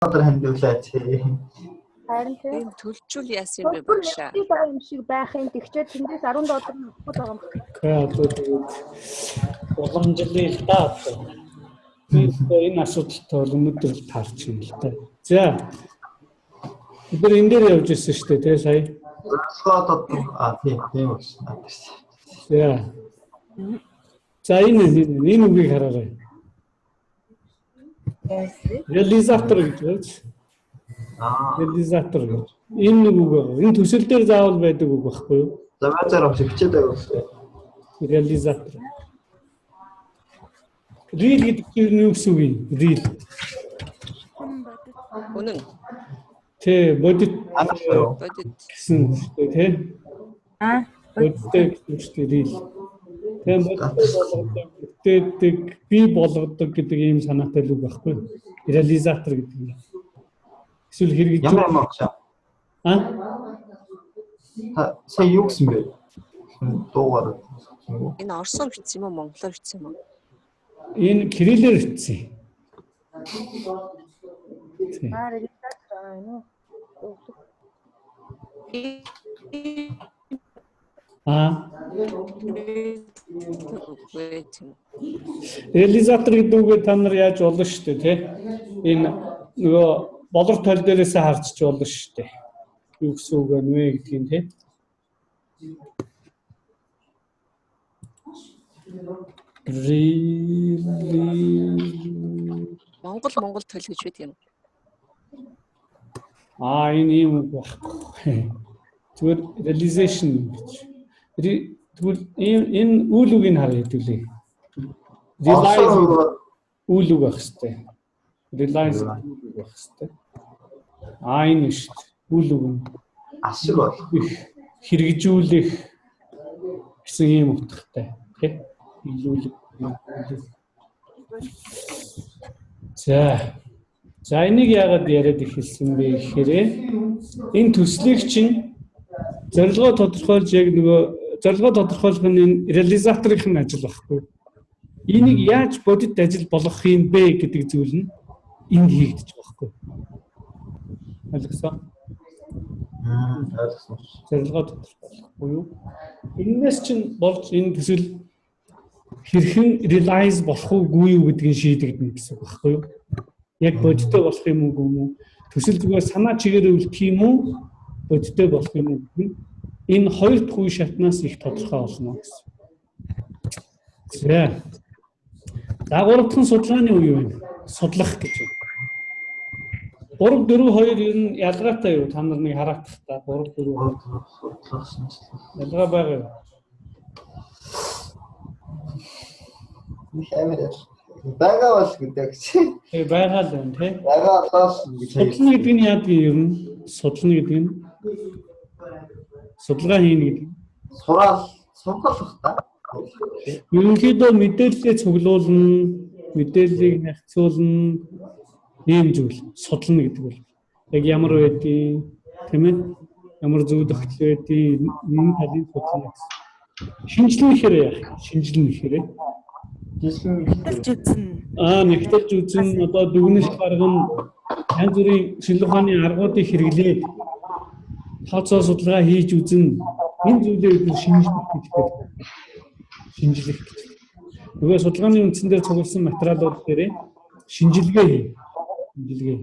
Өдөр хандивлаа чи. Харин тийм. Энэ төлжүүл яасан юм бэ Бүр багшаа? нэгдээд байгаа юм шиг байх юм. Тэгчээд тэндээс 10 доллар нь авах байгаа юм. Окей, одоо тэгээд уламжлалаа л да одоо. Би энэ асуудалтай бол өнөөдөр л таарч юм л да. За. Бид нар энэ дээр явж ирсэн шүү дээ, тий сая. Зорилгоо тодор а тийм тийм багш. За. За энэ үгийг хараарай. Реализатор гэж байж. Аа. Реализатор гэж. Энэ нэг үг байгаа. Энэ төсөл дээр заавал байдаг үг байхгүй юу? За базар авч хичээд байгаа шүү. Реализатор. Real гэдэг чинь юу гэсэн үг юм? Real. Үнэн. Тэ бодит Бодит. гэсэн үг шүү дээ, тий? Аа. Бодиттой гэсэн үг шүү дээ, real. Тэгээ бодиттой болгодог, бүтээдэг, бий болгодог гэдэг ийм санаатай л үг байхгүй юу? Реализатор гэдэг юм. Эсвэл хэрэгжүүл. Ямар юм багш? Аа? Та сая юу гэсэн бэ? Дуугаар. Энэ орсоор бичсэн юм уу, монголоор бичсэн юм уу? Энэ кириллээр бичсэн. Тийм. Аа, реализатор аа энэ үү? Аа. Үгүй тийм. Реализатор гэдэг үгээ та нар яаж болно шүү дээ, тий? Энэ нөгөө болор тол дээрээсээ харчиж болно шүү дээ. Юу гэсэн үг вэ гэдгийг тий? Монгол Монгол төл гэж байдаг юм. Аа, энэ ийм үг байхгүй. Зүгээр realization гэж. Тэгвэл ийм энэ үйл үгийг харъя хэдүүлээ. Realize үйл үг байх хэвээр. Realize үйл үг байх хэвээр. Аа, энэ шүү дээ. Үйл үг нь ашиг бол хэрэгжүүлэх гэсэн ийм утгатай тий. Илүүлэх. За. За, энийг яагаад яриад эхэлсэн бэ гэхээр энэ төслийг чинь зорилгоо тодорхойлж яг нөгөө зорилгоо тодорхойлох нь энэ реализаторын ажил байхгүй. Энийг яаж бодит ажил болгох юм бэ гэдэг зүйл нь энд хийгдэж байгаа байхгүй. Ойлгосон? Ойлгосон. Зорилгоо тодорхойлох буюу энэс чинь болж энэ төсөл хэрхэн realize болох уугүй юу гэдгийг шийдэгдэнэ гэсэн үг байхгүй юу? Яг бодиттой болох юм уу юм уу? Төсөл зүгээр санаа чигээр үлдэх юм уу? Бодиттой болох юм уу гэдэг нь энэ хоёр дахь үе шатнаас их тодорхой болно гэсэн. За. За, гурав дахь нь судалгааны үе байна. Судлах гэж байна. 3 4 2 ер нь ялгаатай юу? Та нар нэг хараатах та 3 4 2 судлах шинжлэх. Ялгаа байгаа юу? Их амар ял. Байгаа бол гэдэг чи. Тэгээ байгаа л байна тий. Байгаа болоос гэж Судлана гэдэг нь яадаг юм ер нь? Судлана гэдэг нь судалгаа хийнэ гэдэг. Сураал сургалах та. Ерөнхийдөө мэдээллээ цуглуулна, мэдээллийг харьцуулна ийм зүйл судлана гэдэг бол. Яг ямар байдгийг, тийм ээ? Ямар зөв тогтол байдгийг энэ талыг судлана гэсэн. Шинжилнэ гэхээр яах юм? Шинжилнэ гэхээр Нэгтэлж үзнэ. Аа, нэгтэлж үзнэ, одоо дүгнэлт гаргана, янз бүрийн шинжлэх ухааны аргуудыг хэрэглээд тооцоо судалгаа хийж үзнэ. Энэ зүйлээ бид шинжлэх гэж хэлдэг. Шинжлэх гэж. Нөгөө судалгааны үндсэн дээр цугласан материалууд дээрээ шинжилгээ хий. Шинжилгээ.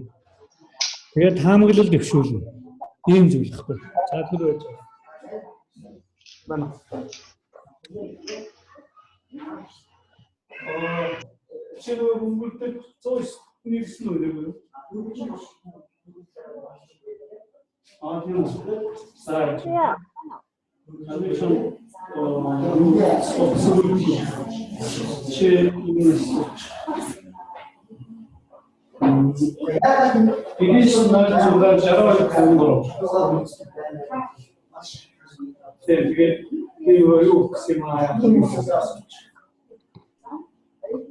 Тэгээд таамаглал дэвшүүлнэ. Ийм зүйл байхгүй. За, тэр байж байгаа. Байна. Чи нөгөө бөмбөлдөг 109 нэрсэн үү юу? Аа, тийм үү. За. Амишон чи юм Тэгээс 0 6 62 53. Тэгээд би юу гэсэн юм аа.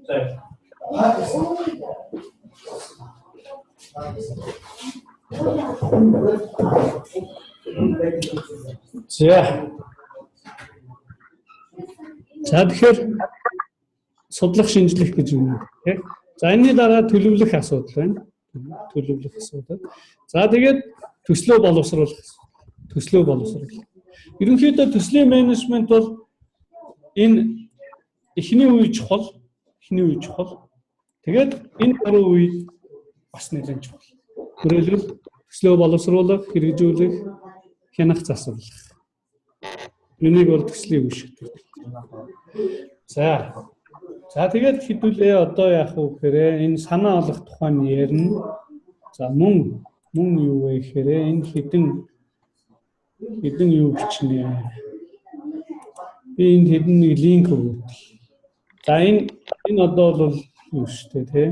За. За. За, тэгэхээр судлах шинжлэх гэж юм тий. За, энэний дараа төлөвлөх асуудал байна. Төлөвлөх асуудал. За тэгээд төслөө боловсруулах. Төслөө боловсруулах. Ерөнхийдөө төслийн менежмент бол энэ эхний үе чухал, эхний үе чухал. Тэгээд энэ гурван үе бас нэлээд чухал. Хүрээлбэл төслөө боловсруулах, хэрэгжүүлэх, хянах, засварлах. Энийг бол төслийн үе шат гэдэг. За. За тэгээд хэдүүлээ одоо яах вэ гэхээр энэ санаа олох тухай нь ярина. За мөн юу вэ гэхээр энэ хэдэн юу бичнэ. Би энд хэдэн нэг линк өгөөд. За энэ одоо бол юу шүү дээ тий.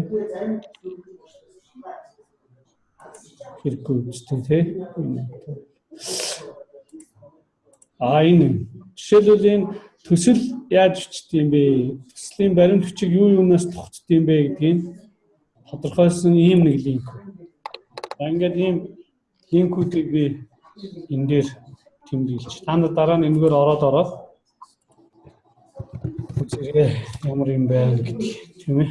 Хэрэггүй үстэй тий. А энэ жишээлбэл энэ төсөл яаж бичдэг юм бэ? Төслийн баримт бичиг юу юунаас тогтд юм бэ гэдгийг тодорхойлсон ийм нэг линк. За ингээд ийм линкүүдийг би энэ дээр тэмдэглэж. Та нар дараа нь энэгээр ороод үзээрэй ямар юм байна гэдэг тийм ээ.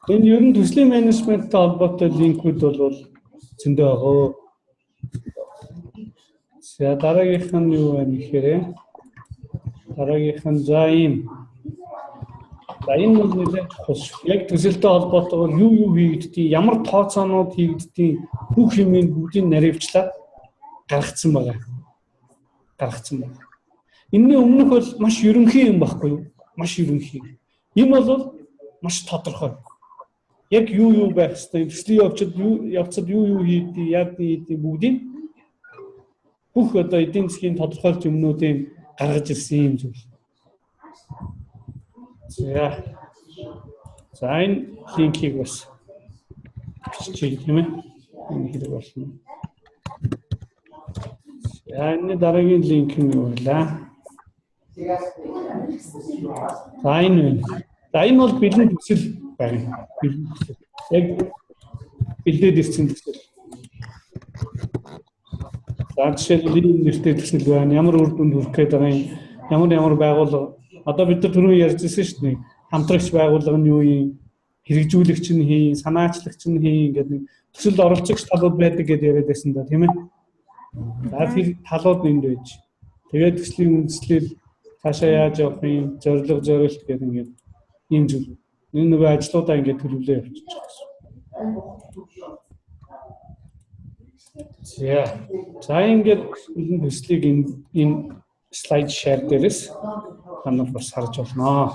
Энэ ер нь төслийн менежменттэй холбоотой линкүүд бол зөндөө байгаа. За дараагийнх нь юу байна гэхээр дараагийнх нь за ийм. За энэ бол нэлээд чухал шүү. Яг төсөлтэй холбоотойгоор юу юу хийгддгийг, ямар тооцоонууд хийгддгийг бүх юмыг бүгдийг наривчлаад гаргацсан байгаа. Гаргацсан байна. Энэний өмнөх бол маш ерөнхий юм байхгүй юу? Маш ерөнхий. Энэ бол маш тодорхой. Яг юу юу байх ёстой, төслийн явцад юу юу хийгдгийг, яад хийгдгийг бүгдийг бүх одоо эдийн засгийн тодорхойлт юмнуудыг гаргаж ирсэн юм зүйл. За. За энэ линкийг бас биччихье тийм ээ. Энэ хэрэг болно. За энэ дараагийн линк нь юу вэ? За энэ байна. За энэ бол бэлэн төсөл байна. Бэлэн төсөл. Яг бэлдээд ирсэн төсөл. За жишээлбэл ийм нэртэй төсөл байна. Ямар үр дүнд хүрэх гээд байгаа юм? Ямар байгууллага? Одоо бид нар түрүүн ярьж ирсэн шүү дээ. Хамтрагч байгууллага нь юу юм? Хэрэгжүүлэгч нь хийн, санаачлагч нь хийн гэдэг нэг төсөлд оролцогч талууд байдаг гэдээ яриад байсан да, тийм ээ. За тэр талууд энд байж. Тэгээд төслийн үндэслэл цаашаа яаж явах юм, зорилго зорилт гэдэг ингээд ийм зүйл. Энэ нөгөө ажлуудаа ингээд төлөвлөө явуулчих гэсэн. За. За ингээд энэ төслийг энэ слайд share дээрээс та нар бас харж болно.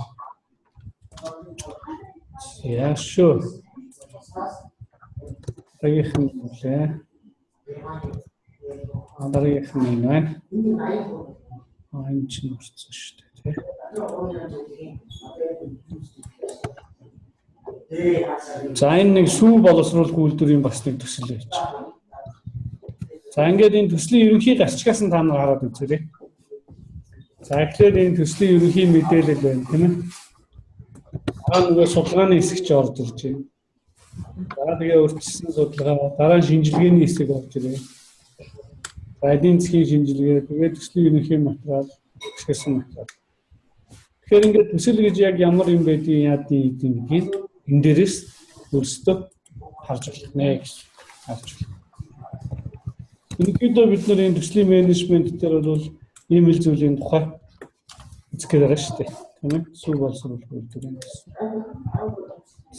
За шүү. Дараагийнх нь үлээ. Дараагийнх нь энэ байна. Энэ чинь орсон шүү дээ, тий. За энэ нэг сүү боловсруулах үйлдвэрийн бас нэг төсөл байж. За ингээд энэ төслийн ерөнхий гарчгаас нь та нар хараад үзээрэй. За эхлээд энэ төслийн ерөнхий мэдээлэл байна, тийм ээ. Дараа нөгөө судалгааны хэсэг чи орж ирж байна. Дараа тэгээ өөрчилсөн судалгаа, дараа нь шинжилгээний хэсэг орж ирээ. За эдийн засгийн шинжилгээ, тэгээд төслийн ерөнхий материал, ашигласан материал. Тэгэхээр ингээд төсөл гэж яг ямар юм байдгийг, яадын гэдгийг энэ дээрээс өөрсдөө харж болох нэ гэж харж байна. Ерөнхийдөө бид нар энэ төслийн менежмент дээр бол ийм л зүйлийн тухай үзэх гээд байгаа шүү дээ. Тийм ээ. Сүү боловсруулах үйлдвэр юм гэсэн.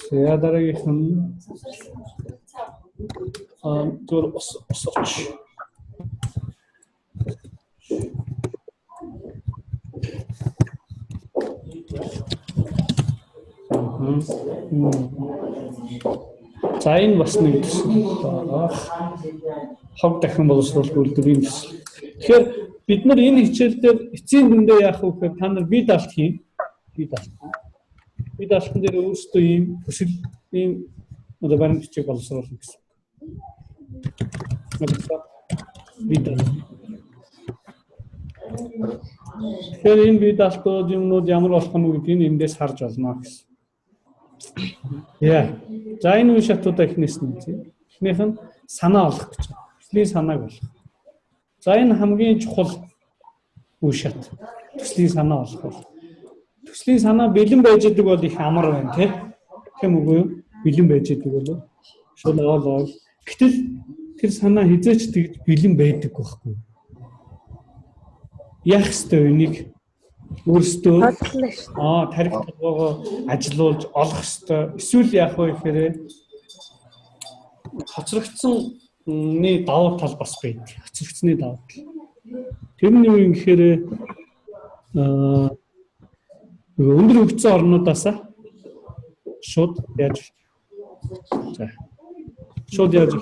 За дараагийнх нь зүгээр ус оч. За энэ бас нэг төсөл байгаа. Хог дахин боловсруулах үйлдвэрийн төсөл. Тэгэхээр бид нар энэ хичээл дээр эцсийн дүндээ яах вэ гэхээр та нар бие даалт хийн. Бие даалт. Бие даалтан дээр өөрсдөө ийм төсөл, ийм одоо баримт бичиг боловсруулна гэсэн. Бие даалт. Тэгэхээр энэ бие даалтууд юмнууд ямар болох нь гэдгийг эндээс харж болно гэсэн. Яа. За энэ үе шатуудаа эхнээс нь үзье. Эхнийх нь санаа олох гэж байна. Төслийн санааг олох. За энэ хамгийн чухал үе шат. Төслийн санаа олох бол. Төслийн санаа бэлэн байж идэг бол их амар байна тий. Тийм үгүй юу? Бэлэн байж идэг бол шууд аваад оол. Гэтэл тэр санаа хизээч тэгж бэлэн байдаг байхгүй. Яах ёстой вэ энийг өөрсдөө тарих толгоогоо ажилуулж олох ёстой. Эсвэл яах вэ гэхээр хоцрогдсонны давуу тал бас байдаг. Хоцрогдсны давуу тал. Тэр нь юу юм гэхээр нөгөө өндөр хөгжсөн орнуудаас шууд яаж за шууд яаж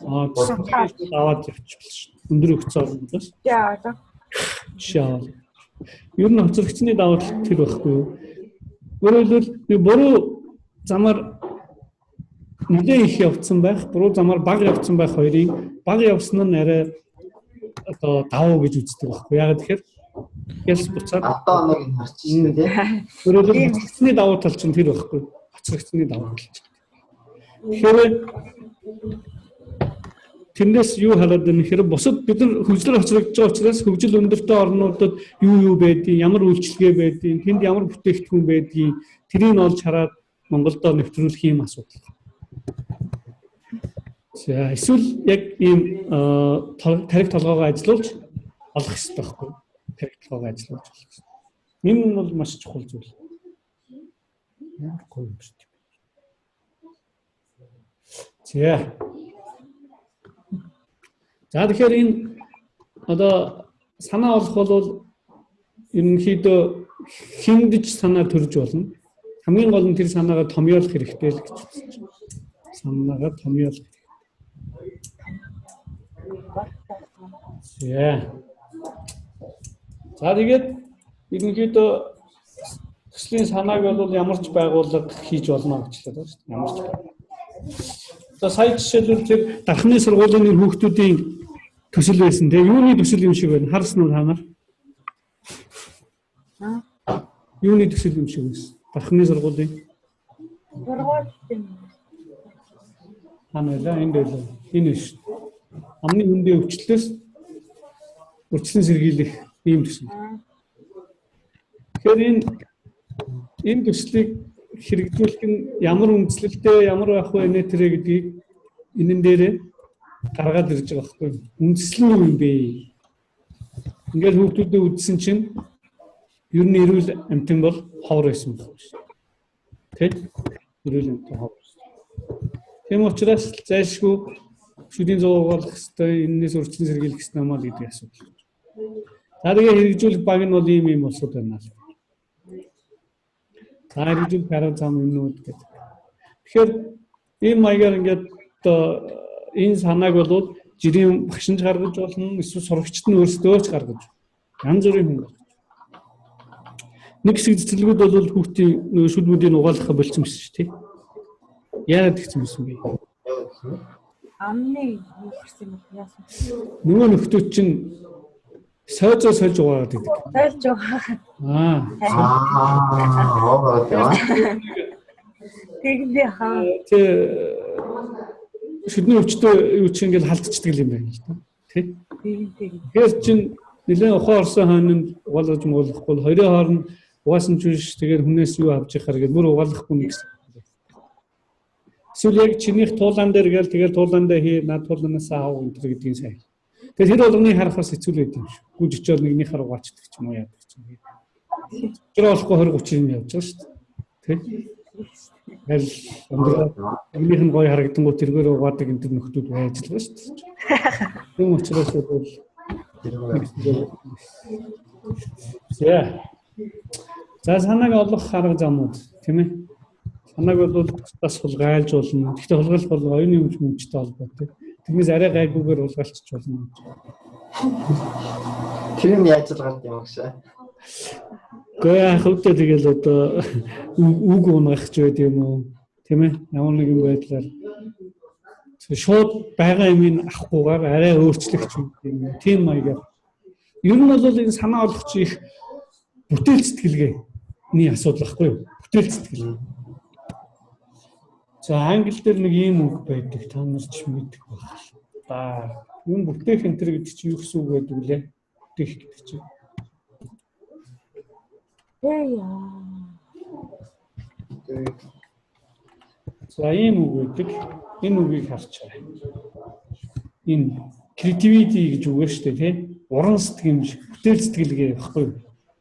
аваад явчихвал шүү. Өндөр хөгжсөн орнуудаас. Жишээ аваад. Ер нь хоцрогдсны давуу тал тэр байхгүй юу? Өөрөөр хэлбэл би буруу замаар нэлээ их явцсан байх, буруу замаар бага явцсан байх хоёрын бага явсан нь арай одоо давуу гэж үздэг байхгүй. Яагаад тэгэхээр ялс буцаад Одоо нэг нь харчих тий. Өөрөөр хэлбэл хоцрогдсны давуу тал чинь тэр байхгүй. Хоцрогдсны давуу тал чинь. Тэгэхээр тэрнээс юу хараад байна гэхээр бусад бид нар хөгжлөөр хоцрогдож байгаа учраас хөгжил өндөртэй орнуудад юу байдгийг, ямар үйлчилгээ байдгийг, тэнд ямар бүтээгдэхүүн байдгийг тэрийг олж хараад Монголдо нэвтрүүлэх юм асуудал. За эсвэл яг ийм тарих толгоогоо ажилуулж олох хэрэгтэй байхгүй. Тарих толгоогоо ажилуулж олох хэрэгтэй. Энэ нь бол маш чухал зүйл. Ямар гоё юм шүү дээ. За. За тэгэхээр энэ одоо санаа олох бол ерөнхийдөө хиндэж санаа төрж болно. Хамгийн гол нь тэр санаагаа томьёолох хэрэгтэй л гэж үзэж байна. Санаагаа томьёолох хэрэгтэй. За. За тэгээд ерөнхийдөө төслийн санааг бол ямар ч байгууллага хийж болно гэж хэлээд байна шүү дээ. Ямар ч байгууллага. За сая жишээлбэл тэр дархны сургуулийн нэг хүүхдүүдийн төсөл байсан тийм юуны төсөл юм шиг байна? Харсан уу та нар? Юуны төсөл юм шиг байсан? Дархны сургуулийн Сургууль юм. Хана байлаа энд байлаа. Энэ биш. Амны хөндийн өвчлөлөөс урьдчилан сэргийлэх ийм төсөл. Тэгэхээр энэ төслийг хэрэгжүүлэх нь ямар үндслэлтэй ямар байх вэ нэ тэрэ гэдгийг энэн дээрээ гаргаад ирж байгаа байхгүй юу? Үндслэл нь юу юм бэ? Ингээд хүүхдүүдэд үзсэн чинь ер нь эрүүл амьтан бол ховор байсан байхгүй шүү. Тэ? Эрүүл амьтан ховор. Тийм учраас зайлшгүй шүдийн зов угаалгах хэвээр энэнээс урьдчилан сэргийлэх хэвээр юм аа гэдэг асуудал. За тэгээ хэрэгжүүлэх баг нь бол ийм улсууд байна л. За хэрэгжүүлэх арга зам юмнууд гэдэг. Тэгэхээр ийм маягаар ингээд одоо энэ санааг бол жирийн багш нь гаргаж болно, эсвэл сурагчид нь өөрсдөө ч гаргаж. Янз бүрийн хүн гаргаж. Нэг хэсэг цэцэрлэгүүд бол хүүхдийн нөгөө шүд мүдийг угаалгахаа болцсон байсан шүү дээ. Яагаад тэгсэн байсан бэ? Амны юу гарсан юм бэ? Яасан? Нөгөө нөхдүүд чинь сойзоо сольж угаагаад идэг. Сольж угаагаад. Аа. Аа, яа. Тэгэндээ хаа. Тэ шүдний өвчтөө юу чи ингээл халдчихдаг юм байна л да. Тэ? Тэгэхээр чин нэлээд ухаан орсон хойнонд угаалгаж муулахгүй бол хоёрын хооронд угаасан ч биш тэгээд хүнээс юу авч яхаар гээд бүр угаалгахгүй нэг гэсэн. Эсвэл яг чинийх туулаан дээр гээл тэгэл туулаан дээр хий над туулаанаас аав энэ төр гэдгийг сайн. Тэгээд тэр болгоныг харахаас хэцүү л байд юм шүү. Гүж очиод нэгнийхээ угаачдаг ч юм уу яадаг ч юм. Тэр болохгүй 20 30 юм явж байгаа шүү дээ. Тэ? Аль өндөр нэгнийх нь гоё харагдангууд тэргээр угаадаг энэ төр нөхдүүд байж л байгаа шүү дээ. Тийм учраас бол За. За санааг олох арга замууд тийм ээ. Санааг бол бас хулгайлж болно. Гэхдээ хулгайлах бол оюуны өмч мөмчтэй холбоотой. Тэрнээс арай гайгүйгээр хулгайлчих болно. Тэр нь яаж л гард юм агшаа. Гэхдээ яах вэ тэгэл одоо үг унгах ч байд юм уу? Тийм ээ. Ямар нэгэн байдлаар шууд байгаа юмыг авахгүйгээр арай өөрчлөх ч юм уу. Тийм маягаар. Ер нь бол энэ санаа олох чи их бүтээл сэтгэлгээний асуудал байхгүй юу? Бүтээл сэтгэлгээ. За англи дээр нэг ийм үг байдаг. Та нар ч мэдэх байх л да. Юм бүтээх энэ төр гэдэг чинь юу гэсэн үг байдаг лээ? Бүтээх гэдэг чинь. Ээ яа. За ийм үг байдаг. Энэ үгийг харчаарай. Энэ creativity гэж үг шүү дээ, тийм? Уран сэтгэмж, бүтээл сэтгэлгээ багхгүй юу?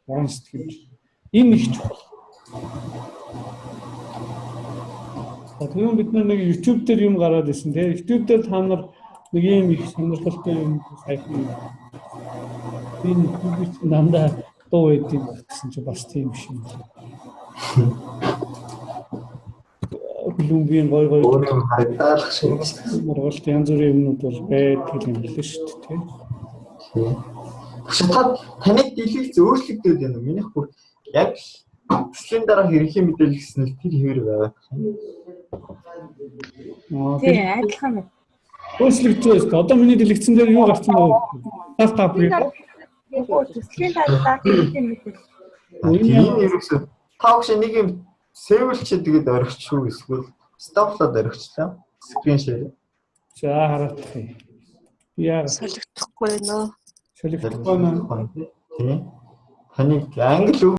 Уран сэтгэмж. Энэ их чухал. За тэгвэл бид нар нэг YouTube дээр юм гараад ирсэн, тийм? YouTube дээр та нар нэг ийм их сонирхолтой юм саяхан энэ YouTube чинь дандаа дуу байд юм байна гэсэн чинь бас тийм биш юм байна. Колумбийн гой гой Өөр юм харагдаалах шиг. Монголд янз бүрийн юмнууд бол байдаг юм лээ шүү дээ, тийм. Тийм. Тэгш та таны дэлгэц өөрчлөгдөд байна уу? Минийх бүр яг л төслийн дараа хэрхэн мэдээлэл гэсэн л тэр хэвээр байгаа. Аа Тий, адилхан байна. өөрчлөгдөж байна. Одоо миний дэлгэцэн дээр юу гарсан бэ? Стартап гэх. Үгүй төслийн дараа хэрхэн мэдээлэл. Тийм ерөөсөө та өгш нэг юм сэвэлч тэгээд орхичих уу эсвэл стоплоод орхичлаа. Скрин шеэр. За хараадах юм. Яа Солигдохгүй нөө. солигдохгүй байна. Тийм. Таны англи үг